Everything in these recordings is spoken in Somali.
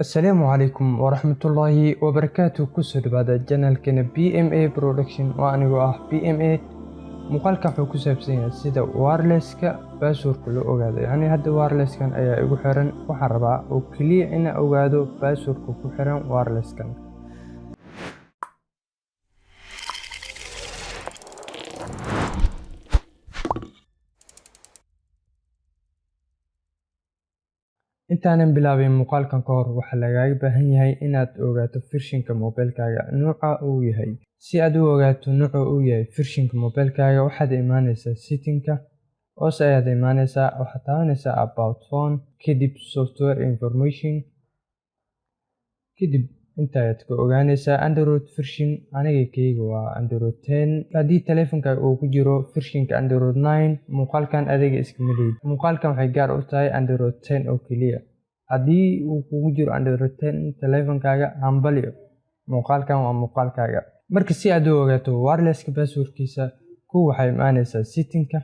Asalaamu calaykum waraxmatullaahi wabarakaatu. Kusoo dhawaada janaalkeena BMA Production. Waa anigoo ah BMA. Muuqaalka wuxuu ku saabsan yahay sida wirelesska passwordka loo ogaado. Yacni hadda wirelesskan ayaa igu xiran, waxaan rabaa oo keliya inaan ogaado passwordka ku xiran wirelesskan. Intaanan bilaabin muuqaalkan ka hor, waxaa lagaaga baahan yahay inaad ogaato firshinka moobilkaaga nooca uu yahay. Si aad u ogaato nooca uu yahay firshinka moobilkaaga, waxaad imaanaysaa settingka, hoos ayaad imaanaysaa, waxaad taabanaysaa about phone, kadib software information, kadib inta ayaad ka ogaanaysaa Android version. Aniga kayga waa Android 10. Haddii taleefankaaga uu ku jiro vershinka Android 9, muuqaalkan adiga iskama lihid. Muuqaalkan waxay gaar u tahay Android 10 oo keliya. Haddii uu kugu jiro Android 10 taleefankaaga, hambalyo, muuqaalkan waa muuqaalkaaga. Marka si aad u ogaato wirelesska passwordkiisa, kuwa waxay imaanaysaa settingka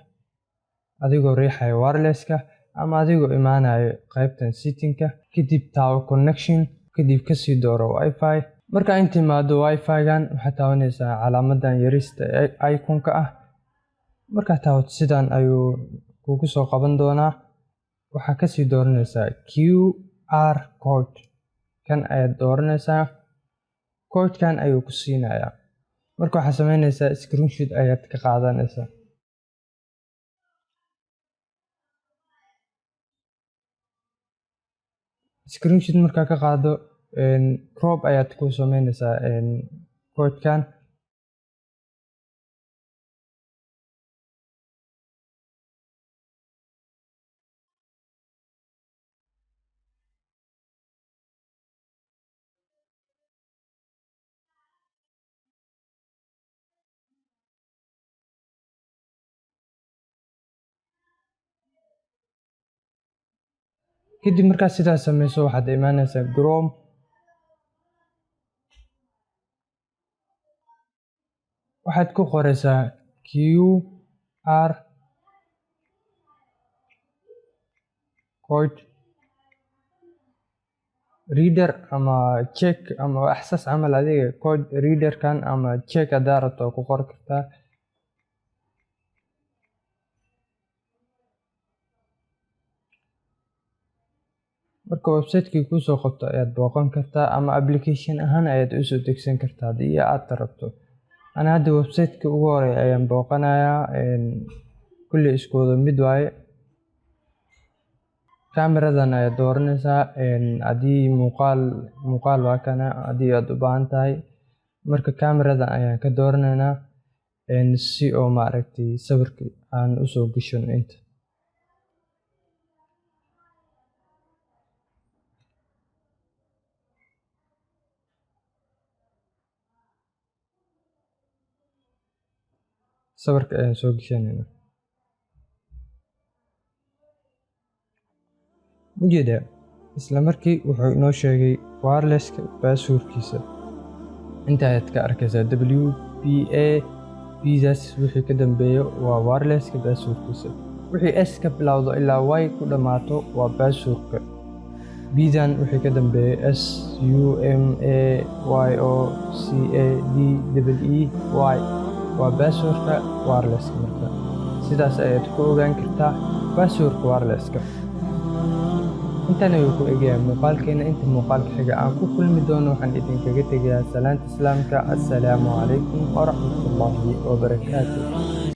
adigoo riixaya wirelesska ama adigoo imaanayo qaybtan settingka, kadib taabo connection, kadib kasii dooro wifi. Marka inta imaado wifi-gan, waxaad taabanaysaa calaamadan yarista ee icon-ka ah. Markaad taabato, sidan ayuu kugu soo qaban doonaa. Waxaa kasii dooranaysaa QR code, kan ayaad dooranaysaa, codekan ayuu ku siinayaa. Marka waxaad sameynaysaa screenshot ayaad ka qaadanaysaa. Screenshot markaa ka qaado, crop ayaad ku sameynaysaa codekan. Kadib markaad sidaas sameyso, waxaad imaanaysaa Chrome. Waxaad ku qoraysaa QR code reader ama check ama axsaas camal. Adiga code readerkan ama check hadaa rabto waa ku qori kartaa. Marka website-kii kuusoo qabto ayaad booqan kartaa ama application ahaan ayaad usoo degsan kartaa haddii aad rabto. Ana hadda website-ka ugu horeeya ayaan booqanayaa, kulli isku wada mid waaye. Cameradan ayaad dooranaysaa haddii muuqaal waa kana haddii aad u baahan tahay. Marka cameradan ayaan ka dooranaynaa si oo maaragtay sawirka aan usoo gashan inta. Sawirka ayaan soo gashanaynaa. Ujeedaa, isla markii wuxuu inoo sheegay wirelesska passwordkiisa. Inta ayaad ka arkaysaa WPA B-daas wixii ka dambeeyo waa wirelesska passwordkiisa. Wixii S ka bilowdo ilaa Y ku dhammaato waa passwordka. B-dan wixii ka dambeeyo S U M A Y O C A D E E Y waa passwordka wirelesska. Marka sidaas ayaad ku ogaan kartaa passwordka wirelesska. Intan ayuu ku egyahay muuqaalkeena. Inta muuqaalka xiga aan ku kulmi doono, waxaan idinkaga tegayaa salaanta islaamka. Assalaamu calaykum waraxmatullaahi wabarakaatu.